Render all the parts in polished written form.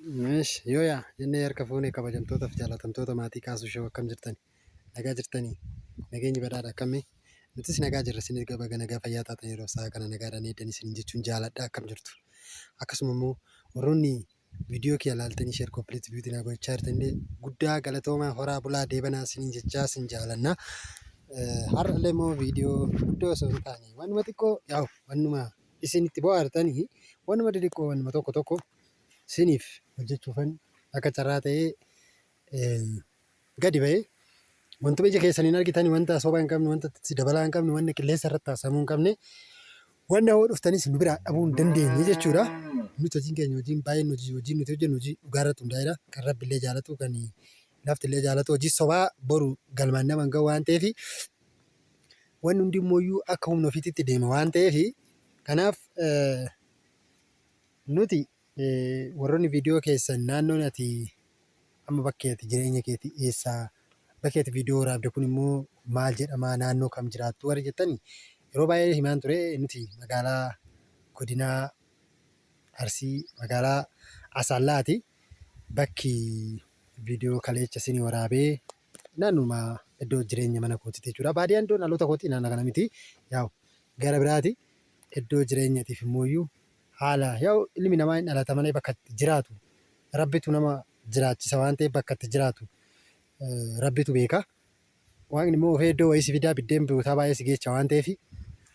Eesh yooyaa jennee harka fuunee kabajamtootaaf jaalatamtoota maatii Kaasuu Show akkam jirtani? Nagaa jirtanii? Nageenyi badhaadha akkamii? Nutis nagaa jirra isinis baga nagaa fayyaa taatan yeroo sa'a kana nagaadhaan eeddan isiniin jechuun jaaladha akkam jirtu? Akkasuma immoo warroonni viidiyoo kiyya laaltanii share complete view naa gochaa jirtan illee guddaa galatoomaa horaa bulaa deebanaa isiniin jechaa isin jaalanna. Har'allee immoo viidiyoo guddoo osoo hin taane wanuma xiqqoo yaa'u wanuma isin itti bohaartanii wanuma xixiqqoo wanuma tokko tokko siniif hojjechuufan akka carraa ta'ee gadi ba'e wantuma ija keessaniin argitan wanta soba hin qabne wanta itti dabalaa hin qabne wanta qilleensa irratti haasa'amuu hin qabne wanta hoo dhuftanis nu biraa dhabuu hin dandeenye jechuudha. Nuti hojiin keenya hojiin baay'een hojii hojiin nuti hojjennu hojii dhugaa irratti hundaa'edha. Kan rabbi illee jaalatu kan lafti illee jaalatu hojii sobaa boru galmaan nama hin ga'u waan ta'eef wanni hundi immoo akka humna ofiititti deema waan ta'eef kanaaf Nuti warroonni viidiyoo keessan naannoon ati amma bakki ati jireenya keetii eessa bakki ati viidiyoo waraabde kun immoo maal jedhama naannoo kam jiraattu warri jettani yeroo baay'ee himaan ture nuti magaalaa godinaa Arsii magaalaa Asallaati bakki viidiyoo kaleecha isinii waraabee naannuma iddoo jireenya mana kootiiti jechuudha. Baadiyyaan iddoo dhaloota kootii naannoo kana miti. Yaa'u gara biraati iddoo jireenyatiif immooyyuu haala yaa'u ilmi namaa hin dhalata malee bakka itti jiraatu rabbitu nama jiraachisa waan ta'eef bakka itti jiraatu rabbitu beeka. Waaqni immoo ofee iddoo wayii si fidaa biddeen bootaa baay'ee si geecha waan ta'eef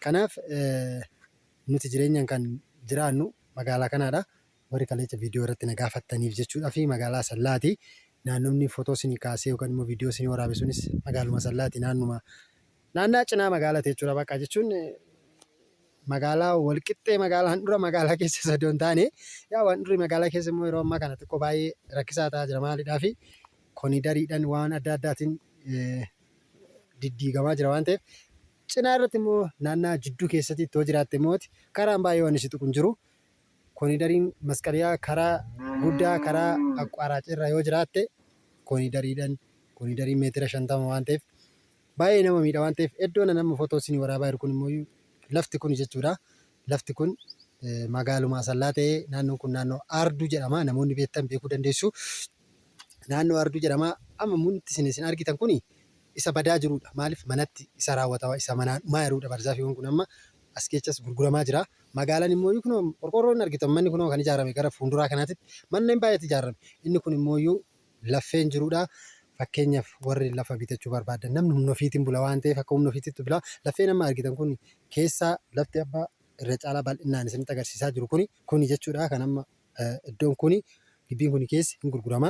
kanaaf nuti jireenyaan kan jiraannu magaalaa kanaadha. Warri kaleecha viidiyoo irratti na gaafattaniif jechuudha fi magaalaa Asallaati. Naannofni footoo isinii kaasee yookaan immoo viidiyoo isinii waraabe sunis magaaluma Asallaati naannuma naannaa cinaa magaalaati jechuudha bakka jechuun magaalaa walqixxee magaalaa handhuura magaalaa keessa isa osoo hin taane yaa handhuurri magaalaa keessa immoo yeroo ammaa kana xiqqoo baay'ee rakkisaa ta'aa jira maalidhaa fi konidariidhaan waan adda addaatiin diddiigamaa jira waan ta'eef cinaa irratti immoo naannaa jidduu keessatti ittoo jiraatte immoo karaan baay'ee waan si tuqu hin jiru. Konidariin masqaliyaa karaa guddaa karaa aqqaaraacii irra yoo jiraatte konidariidhaan konidariin meetira 50 waan ta'eef baay'ee nama miidha waan ta'eef iddoon an amma footoo isinii waraabaa jiru kun immoo lafti kun jechuudha. Lafti kun magaaluma Asallaa ta'ee naannoon kun naannoo Aarduu jedhama. Namoonni beektan beekuu dandeessu. Naannoo Aarduu jedhama. Amma wanti isin isin argitan kun isa badaa jirudha. Maaliif manatti isa raawwatama isa manaan dhumaa jirudha. Barzaafiiwwan kun amma as keessas gurguramaa jira. Magaalaan immoo kunoo qorqoorroon argitan manni kunoo kan ijaarame gara fuulduraa kanaatitti manneen baay'eetu ijaarame. Inni kun immoo laffeen jirudha. Fakkeenyaaf warri lafa bitachuu barbaadan namni humna ofiitiin bula waan ta'eef akka humna ofiititti bula. Laffeen amma argitan kun keessaa lafti abbaa irra caalaa bal'inaan isinitti agarsiisaa jiru kuni kuni jechuudha. Kan amma iddoon kuni gibbiin kuni keessi hin gurgurama.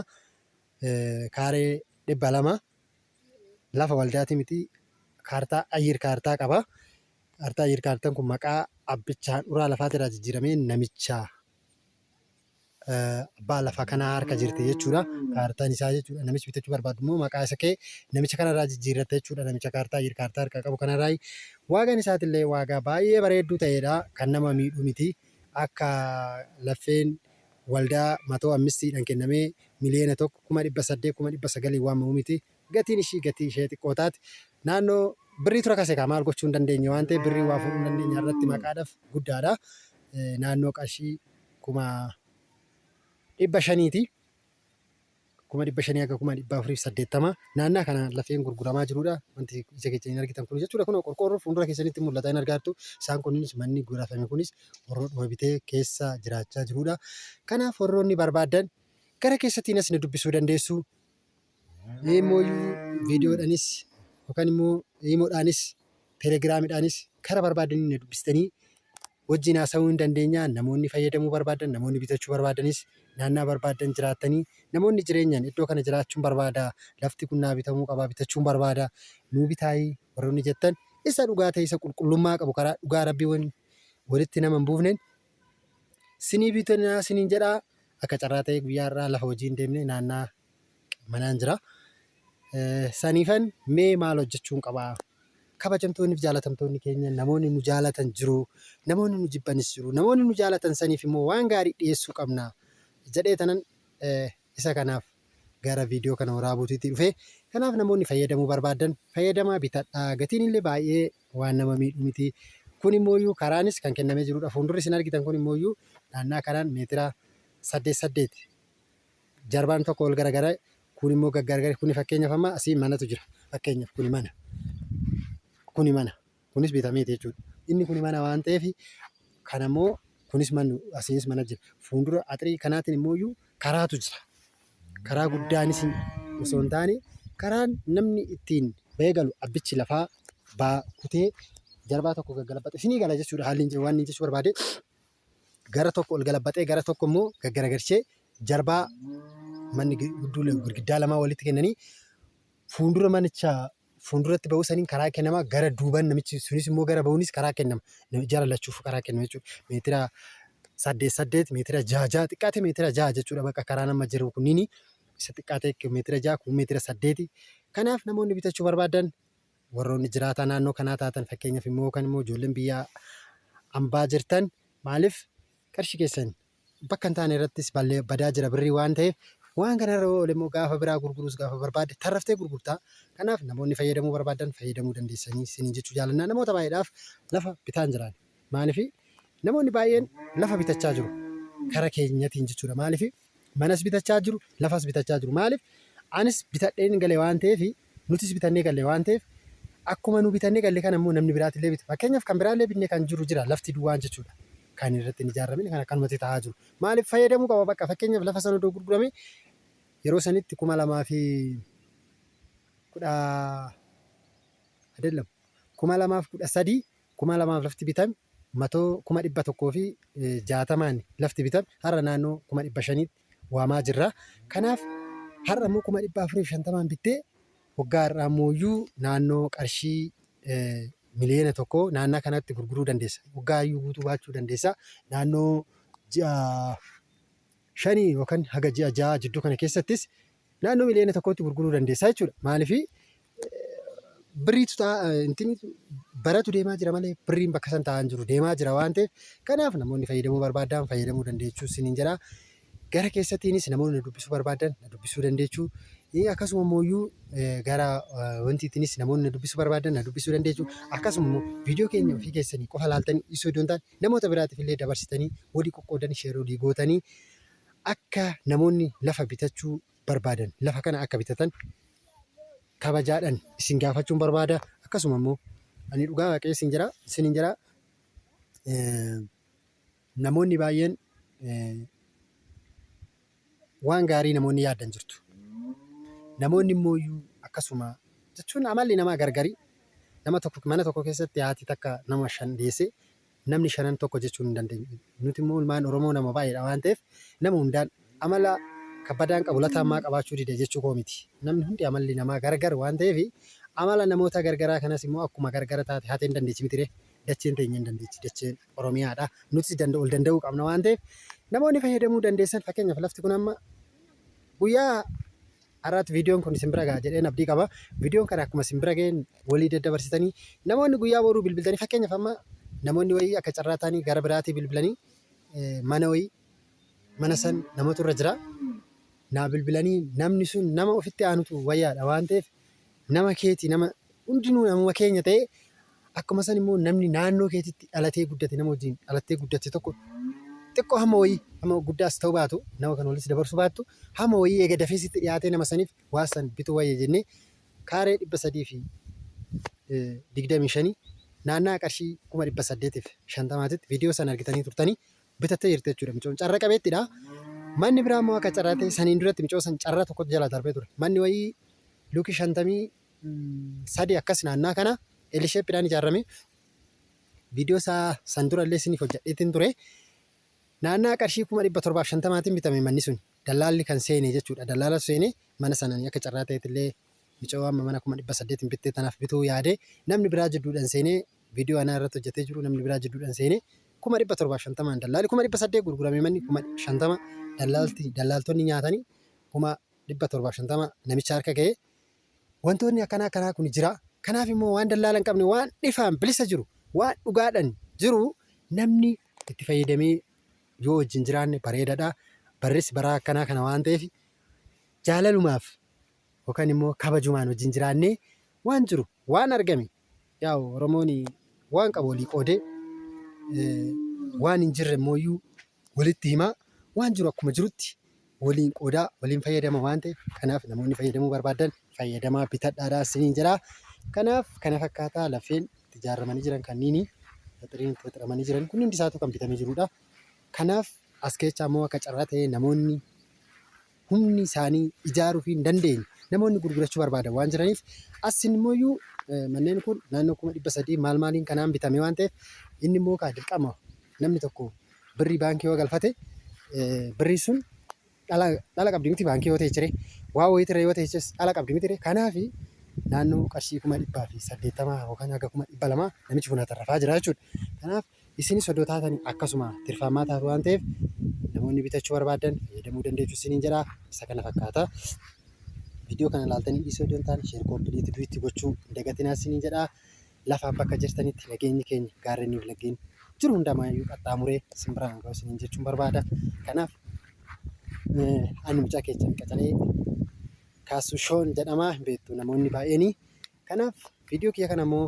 Kaaree 200 lafa waldaatii miti kaartaa ayyir kaartaa qaba. Kaartaa ayyir kaartaan kun maqaa abbicha handhuraa lafaatirraa jijjiiramee namicha abbaa lafa kanaa harka jirti jechuudha. Kaartaan isaa jechuudha. Namichi bitachuu barbaadu immoo maqaa isa kee namicha kanarraa jijjiirratta jechuudha. Namicha kaartaa ayyir kaartaa harka qabu kanarraa. Waagaan isaatillee waagaa baay'ee bareedduu ta'edha. Kan nama miidhu miti. Akka laffeen waldaa matoo ammistiidhaan kennamee 1,800,000 900,000 waamamu miti. Gatiin ishii gatii ishee xiqqoo taati. Naannoo birrii tura kase kaa maal gochuu hin dandeenye waan ta'eef birrii waa fuudhuu hin dandeenye irratti maqaadhaaf guddaadha. Naannoo qarshii 500,000ti. 500,000 haga 480,000 naannaa kana lafeen gurguramaa jirudha. Wanti ija keessaniin argitan kun jechuudha. Kun qorqoorroo fuuldura keessanitti mul'ata hin argaattu. Isaan kunis manni gurafame kunis warroota bitee keessa jiraachaa jirudha. Kanaaf warroonni barbaadan gara keessattiin as na dubbisuu dandeessu. Immooyyuu viidiyoodhanis yookaan immoo iimoodhaanis telegiraamidhaanis kara barbaadaniin na dubbistanii wajjin haasa'uu hin dandeenya. Namoonni fayyadamuu barbaadan, namoonni bitachuu barbaadanis naannaa barbaadan jiraattanii namoonni jireenyaan iddoo kana jiraachuun barbaada, lafti kun naa bitamuu qaba, bitachuun barbaada, nuu bitaayii warroonni jettan isa dhugaa ta'e isa qulqullummaa qabu karaa dhugaa rabbii walitti nama hin buufneen sinii bitanaa siniin jedhaa akka carraa ta'e guyyaa har'aa lafa hojii hin deemne naannaa manaan jira. Saniifan mee maal hojjechuun qabaa? Kabajamtoonni fi jaalatamtoonni keenya namoonni nu jaalatan jiru, namoonni nu jibbanis jiru. Namoonni nu jaalatan saniif immoo waan gaarii dhiyeessuu qabna jedhee tanan isa kanaaf gara viidiyoo kana waraabuutiitti dhufe. Kanaaf namoonni fayyadamuu barbaadan fayyadamaa bitadhaa. Gatiin illee baay'ee waan nama miidhu miti. Kun immooyyuu karaanis kan kennamee jirudha. Fuuldurri isin argitan kun immooyyuu naannaa karaan meetira 8 8 Jarbaan tokko ol garagara kun immoo gaggaragara kuni fakkeenyaaf amma asii manatu jira. Fakkeenyaaf kuni mana. Kuni mana. Kunis bitameeti jechuudha. Inni kuni mana waan ta'eef kanammoo kunis mannu asiinis mana jira. Fuuldura axirii kanaatiin immoo iyyuu karaatu jira. Karaa guddaanis osoo hin taane karaan namni ittiin bahee galu abbichi lafaa baa kutee jarbaa tokko gaggalabaxe isinii gala jechuudha haalli waan inni jechuu barbaade gara tokko ol galabbaxee gara tokko immoo gaggaragalchee jarbaa manni girgiddaa lamaa walitti kennanii fuuldura manicha fuulduratti ba'uu saniin karaa kennama gara duuban namichi sunis immoo gara ba'uunis karaa kennama jara lachuuf karaa kennama jechuudha. Meetira 8 8 meetira 6 6 xiqqaate meetira 6 jechuudha bakka karaan amma jiru kunniin isa xiqqaate meetira 6 kun meetira 8. Kanaaf namoonni bitachuu barbaadan warroonni jiraataa naannoo kanaa taatan fakkeenyaaf immoo yookaan immoo ijoolleen biyya ambaa jirtan maaliif qarshii keessan bakka hin taane irrattis badaa jira birrii waan ta'eef waan kanarra oole immoo gaafa biraa gurguruus gaafa barbaadde tarraftee gurgurtaa. Kanaaf namoonni fayyadamuu barbaadan fayyadamuu dandeessanii isiniin jechuu jaalannaa namoota baay'eedhaaf lafa bitaan jiraan. Maaliif namoonni baay'een lafa bitachaa jiru kara keenyatiin jechuudha. Maaliif manas bitachaa jiru lafas bitachaa jiru. Maaliif anis bitadheen gale waan ta'eef nutis bitannee galle waan ta'eef akkuma nu bitannee galle kana immoo namni biraatillee bita. Fakkeenyaaf kan biraallee bitne kan jiru jira lafti duwwaan jechuudha. Kan irratti hin ijaaramin kan akkanumatti taa'aa jiru. Maaliif fayyadamuu qaba bakka fakkeenyaaf lafa sana odoo gurgurame yeroo sanitti 2010 adelam 2013 2000 lafti bitame matoo 160,000n lafti bitame har'a naannoo 500,000tti waamaa jirra. Kanaaf har'a immoo 450,000n bittee waggaa har'aa immoo naannoo qarshii 1,000,000 naannaa kanatti gurguruu dandeessa. Waggaa iyyuu guutuu baachuu dandeessa. Naannoo ji'a shanii yookaan haga ji'a ja'a jidduu kana keessattis naannoo 1,000,000tti gurguruu dandeessa jechuudha. Maaliif birriitu ta'a baratu deemaa jira malee birriin bakka san taa'aa hin jiru deemaa jira waan ta'eef kanaaf namoonni fayyadamuu barbaadan fayyadamuu dandeechuu isiniin jedha. Gara keessattiinis namoonni na dubbisuu barbaadan na dubbisuu dandeechuu. Akkasuma immoo gara wantiitiinis namoonni na dubbisuu barbaadan na dubbisuu dandeechuu. Akkasuma immoo viidiyoo keenya ofii keessanii qofa laaltanii dhiisuu osoo hin taane namoota biraatiif illee dabarsitanii walii qoqqoodanii sheerii walii gootanii akka namoonni lafa bitachuu barbaadan lafa kana akka bitatan kabajaadhaan isin gaafachuun barbaada. Akkasuma immoo ani dhugaa waaqayyo isin jira isiniin jira namoonni baay'een waan gaarii namoonni yaadan jirtu. Namoonni immoo akkasuma jechuun amalli namaa gargari. Nama tokko mana tokko keessatti haati takka nama shan deesse namni shanan tokko jechuun hin dandeenyu. Nuti immoo ilmaan Oromoo nama baay'eedha waan ta'eef nama hundaan amala kabbadaan qabu lataa ammaa qabaachuu dide jechuu koo miti. Namni hundi amalli namaa gargar waan ta'eef amala namoota gargaraa kanas immoo akkuma gargara taate hatee hin dandeechi miti ree. Dacheen teenya hin dandeechi dacheen Oromiyaadha. Nutis ol danda'uu qabna waan ta'eef namoonni fayyadamuu dandeessan fakkeenyaaf lafti kun amma guyyaa har'aatti viidiyoon kun isin bira ga'a jedheen abdii qaba. Viidiyoon kana akkuma isin bira ga'een walii daddabarsitanii namoonni guyyaa boruu bilbiltanii fakkeenyaaf amma namoonni wayii akka carraa ta'anii gara biraatii bilbilanii mana wayii mana san namatu irra jira. Naa bilbilanii namni sun nama ofitti aanutu wayyaadha waan ta'eef nama keeti nama hundinuu namuma keenya ta'ee akkuma san immoo namni naannoo keetitti dhalatee guddate nama wajjin dhalattee guddatte tokko xiqqoo hamma wayii hamma guddaas ta'uu baatu nama kan walitti dabarsuu baattu hamma wayii eega dafee sitti dhiyaatee nama saniif waa san bituu wayya jennee kaaree 325 naannaa qarshii 850,000tti viidiyoo sana argitanii turtanii bitattee jirti jechuudha. Micoon carra qabeettidha. Manni biraa immoo akka carraa ta'e saniin duratti micoo san carraa tokkotu jalaa darbee ture. Manni wayii luki 53 akkas naannaa kana L-shape'dhaan ijaarame. Viidiyoo isaa san dura illee isiniif hojjedheetiin ture. Naannaa qarshii 750,000tiin bitame manni sun. Dallaalli kan seene jechuudha. Dallaala seene mana sananii akka carraa ta'etti illee micoo amma mana 800,000 bittee tanaaf bituu yaade namni biraa jidduudhaan seenee viidiyoo anaa irratti hojjetee jiru namni biraa jidduudhaan seenee 750,000n dallaali 800,000 gurgurame manni 50,000 dallaalti dallaaltonni nyaatanii 750,000 namicha harka ga'ee wantoonni akkanaa akkanaa kun jira. Kanaaf immoo waan dallaala hin qabne waan ifaan bilisa jiru waan dhugaadhaan jiru namni itti fayyadamee yoo wajjin jiraanne bareedaadha. Barris bara akkanaa kana waan ta'eef jaalalumaaf yookaan immoo kabajumaan wajjin jiraannee waan jiru waan argame yaa'u Oromoon waan qabu walii qoodee waan hin jirre immoo walitti himaa waan jiru akkuma jirutti waliin qoodaa waliin fayyadama waan ta'eef kanaaf namoonni fayyadamuu barbaadan fayyadamaa bitadhaadhaa isiniin jedha. Kanaaf kana fakkaataa lafeen itti ijaaramanii jiran kanniini xaxiriin itti xaxiramanii jiran kun hundi isaatu kan bitamee jirudha. Kanaaf as keessaa immoo akka carraa ta'ee namoonni humni isaanii ijaaruu hin dandeenye namoonni gurgurachuu barbaadan waan jiraniif asin immoo manneen kun naannoo 300,000 maal maaliin kanaan bitame waan ta'eef inni immoo kaa dirqama namni tokko birrii baankii yoo galfate birrii sun dhala qabdi miti baankii yoo ta'e jire waa wayitirra yoo ta'e dhala qabdi miti. Kanaaf naannoo qarshii 180,000 yookaan haga 200,000 namichi kun atarrafaa jira jechuudha. Kanaaf isinis odoo taatanii akkasuma tirfaamaa taatu waan ta'eef namoonni bitachuu barbaadan fayyadamuu dandeessu isiniin jedha. Isa kana fakkaata. Viidiyoo kana ilaaltanii dhiisuu odoo hin taane share, copy, duet gochuu hin dagatinaa isiniin jedha. Lafaaf bakka jirtanitti nageenyi keenya gaarreenii fi laggeen jiru hundamaayyuu qaxxaamuree isin biraan ga'u isiniin jechuun barbaada. Kanaaf ani mucaa keessan qacalee Kaasuu Shoon jedhama beektu namoonni baay'een. Kanaaf viidiyoo kiyya kana immoo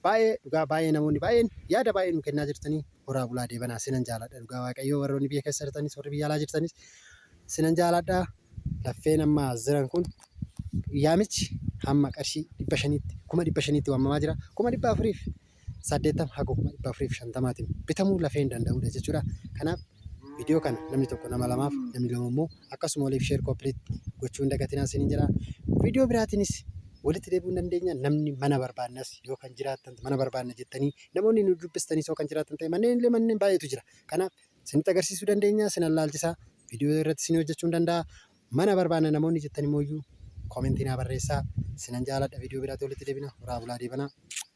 baay'ee dhugaa baay'ee namoonni baay'een yaada baay'ee nu kennaa jirtanii horaa bulaa deebanaa sinan jaaladha dhugaa waaqayyoo warroonni biyya keessa jirtanis warri biyya alaa jirtanis sinan jaaladha. Laffeen amma as jiran kun yaamichi hamma qarshii 500tti 500,000tti waamamaa jira. 480,000 haga 450,000tiin bitamuu lafee hin danda'udha jechuudha. Kanaaf viidiyoo kana namni tokko nama lamaaf namni lama immoo akkasuma waliif share, copy gochuu hin dagatinaa isiniin jedha. Viidiyoo biraatiinis walitti deebi'uu hin dandeenya. Namni mana barbaannas yoo kan jiraattan mana barbaanna jettanii namoonni nu dubbistanis yoo kan jiraattan ta'e manneen illee manneen baay'eetu jira. Kanaaf isinitti agarsiisuu dandeenya. Isin allaalchisaa viidiyoo irratti isin hojjechuu hin danda'a. Mana barbaanna namoonni jettan immoo iyyuu comment naa barreessaa. Sinan jaaladha viidiyoo biraatti walitti deebina. Horaa bulaa deebanaa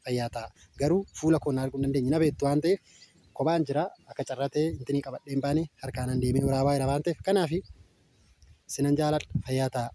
fayyaa ta'a. Garuu fuula koo na arguu hin dandeenye na beektu waan ta'eef kophaan jira akka carraa ta'e intinii qabadhee hin baane harkaanan deemee waraabaa jira waan ta'eef kanaaf sinan jaaladha fayyaa ta'a.